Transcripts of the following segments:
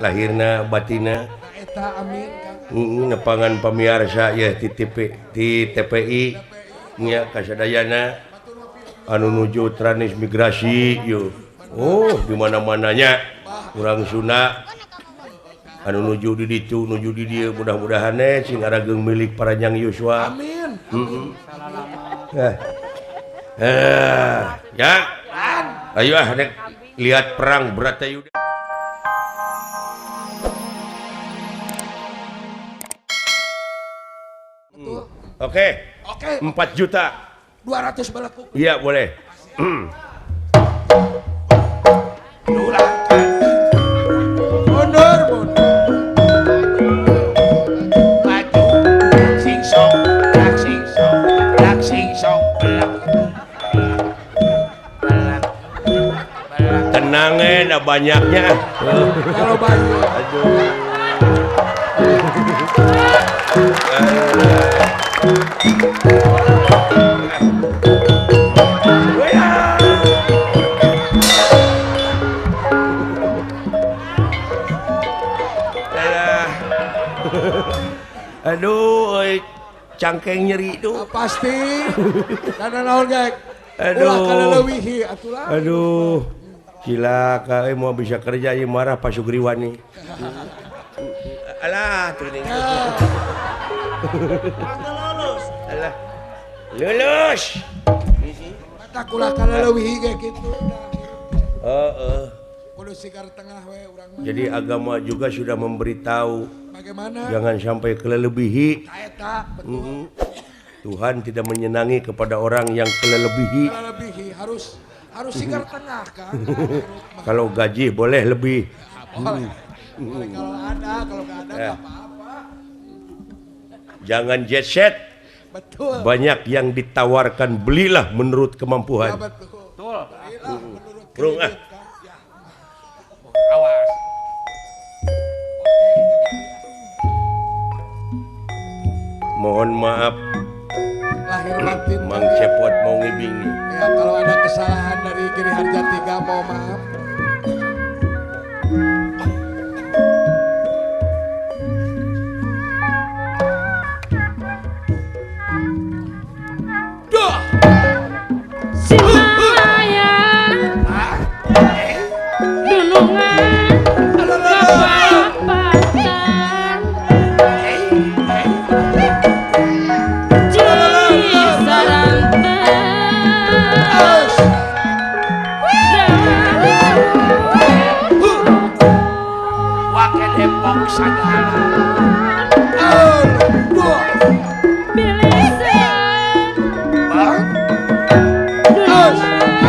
Lahirna batina. Eta amin Kang. Nepangan pamiarsa ya di TP, di TPI nya kasadayana anu nuju transmigrasi yeuh. Oh, di mana-mananya urang Sunda anu nuju di ditu nuju di dieu mudah-mudahan sing arageung milik paranjang yuswa. Amin. Heeh. Ya. Ayo ah rek lihat perang Bratayuda. Oke. Oke. 4 juta. 200 balaku. Iya, boleh. Mundur, mundur. Maju. Sing song, lak sing song, lak sing song, belak. Belak. Belak. Tenang dah banyaknya. Kalau banyak. Aduh. Aduh, cangkeng nyeri tuh. Pasti. Karena naon gek. Aduh. Ulah kaleuwihi atulah. Aduh. Cilaka mau bisa kerja ieu marah Pak Sugriwani. Alah, tuh nih. Lulus. Alah. Lulus. Mata kulah kaleuwihi ge kitu. Heeh. Kudu sigar tengah we urang mah. Jadi agama juga sudah memberitahu bagaimana? Jangan sampai kelelebihi. Eta, betul. Tuhan tidak menyenangi kepada orang yang kelelebihi. Kelelebihi harus sigar tengah kan. Kalau gaji boleh lebih. Boleh. Boleh kalau ada, kalau nggak ada nggak apa-apa. Jangan jet set. Betul. Banyak yang ditawarkan, belilah menurut kemampuan. Ya, betul. Betul. Belilah menurut Bro, kredit, kan. Ya. Awas. Mohon maaf lahir batin. Mang Cepot mau ngibing nih. Ya, kalau ada kesalahan dari Giri Harja 3 mau maaf. Duh. Simaya dunungan kapapatan Cisaranten Wake Depok sagala. Bilisan Bang. dunungan kapapatan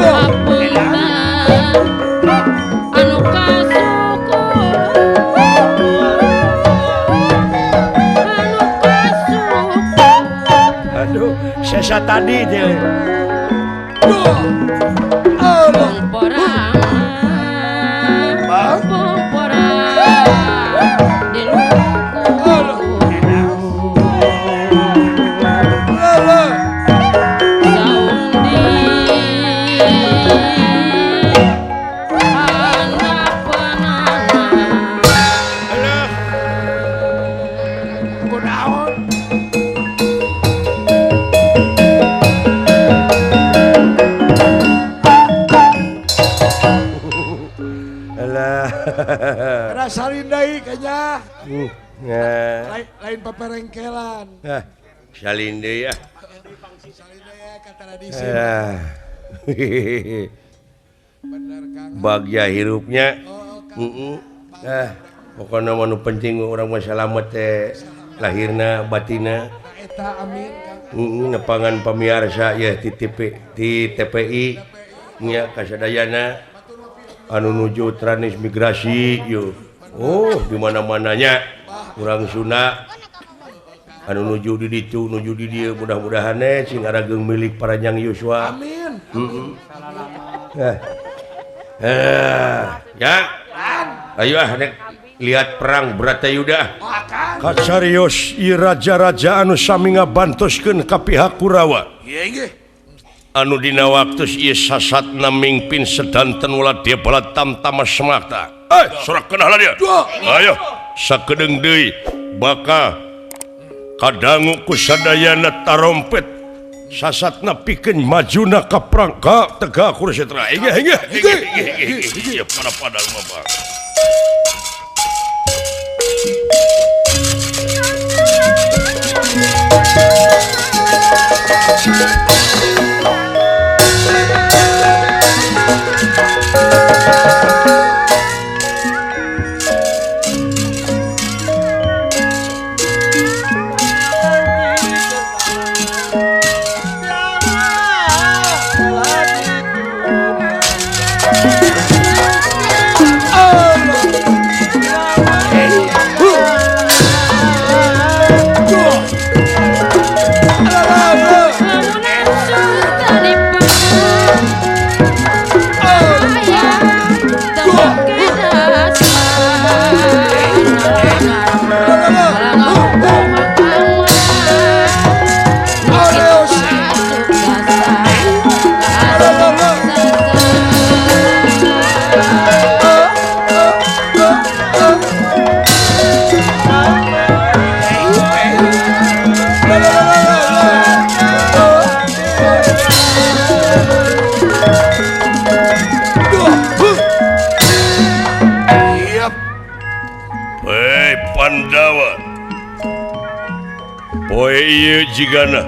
Hapunten anu kasuku anu kasuku. Aduh, sesa tadi dia. Pomporang, pomporang di luku. Saung di handapeunana. Alah. Kunaon? Alah. Ada salindai kayaknya. Nah. Lain paperengkelan. Salin deui ah. Salindai ya kata tradisi. Ah. Bener Kang. Bagja hirupnya. Oh, Kang. Ah, pokokna mah nu penting urang mah salamet teh lahirna batina. Eta amin Kang. Nepangan pamiarsa ya di TP, di TPI nya kasadayana anu nuju transmigrasi yeuh. Oh, di mana-mananya urang Sunda anu nuju di ditu nuju di dieu mudah-mudahan sing arageung milik paranjang yuswa. Amin. Ya. Ayo ah rek lihat perang Bratayuda. Kacarios ieu raja-raja anu sami ngabantoskeun ka pihak Kurawa. Ieu nggih. Anu dina waktu ieu sasatna mingpin sedanten ulah dia bala tamtama semakta. Sorak kenah lah dia. Ayo sakedeung deui bakal kadangu ku sadayana tarompet sasatna pikeun majuna ka perang ka tegak Kurusetra. Inggih inggih inggih inggih pada lumaba. Jigana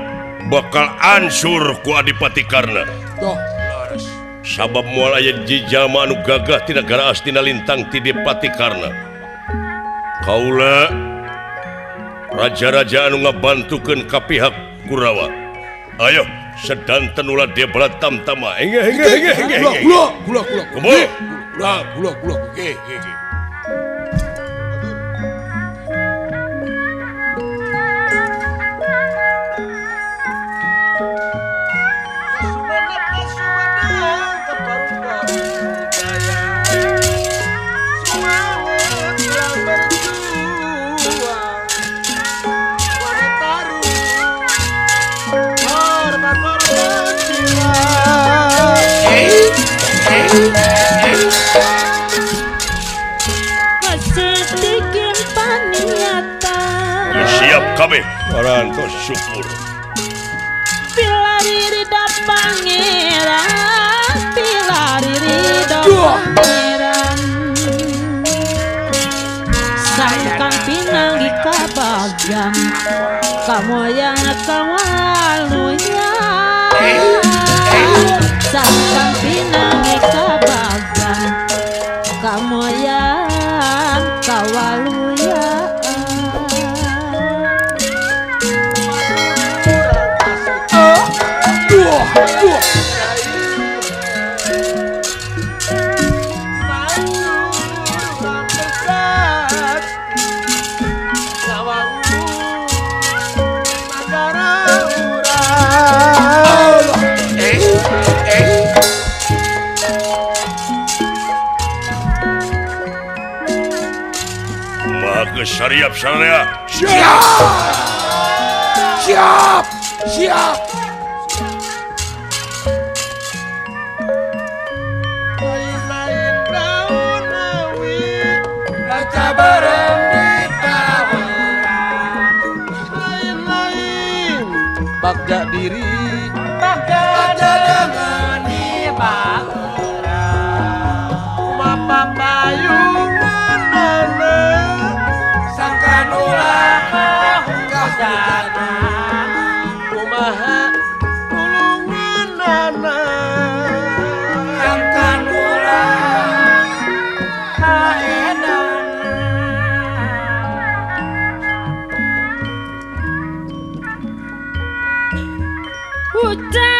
bakal ansur ku Adipati Karna. Sabab moal aya jalma anu gagah ti nagara Astina lintang ti Dipati Karna. Kaula raja-raja anu ngabantukeun ka pihak Kurawa. Ayo sedanten ulah dia bala tamtama. Inggih inggih inggih inggih. Gula gula gula. Gula gula gula. Nggih nggih. Siap kabeh parantos syukur. Pilari ridho pangeran, pilari ridho pangeran. Sangkang pinanggi kabagang, kamoyang kawaluya. Sangkang pinanggi kabagang, kamoyang kawaluya. Syariap syariah. Siap. Siap. Siap. Lain-lain daun awi, raca bareng ditawaran. Lain-lain bagja diri, bagja dagangan di baura. Mapapayungan nana. Kumaha tulunganana sangkanula haedan. Hujan.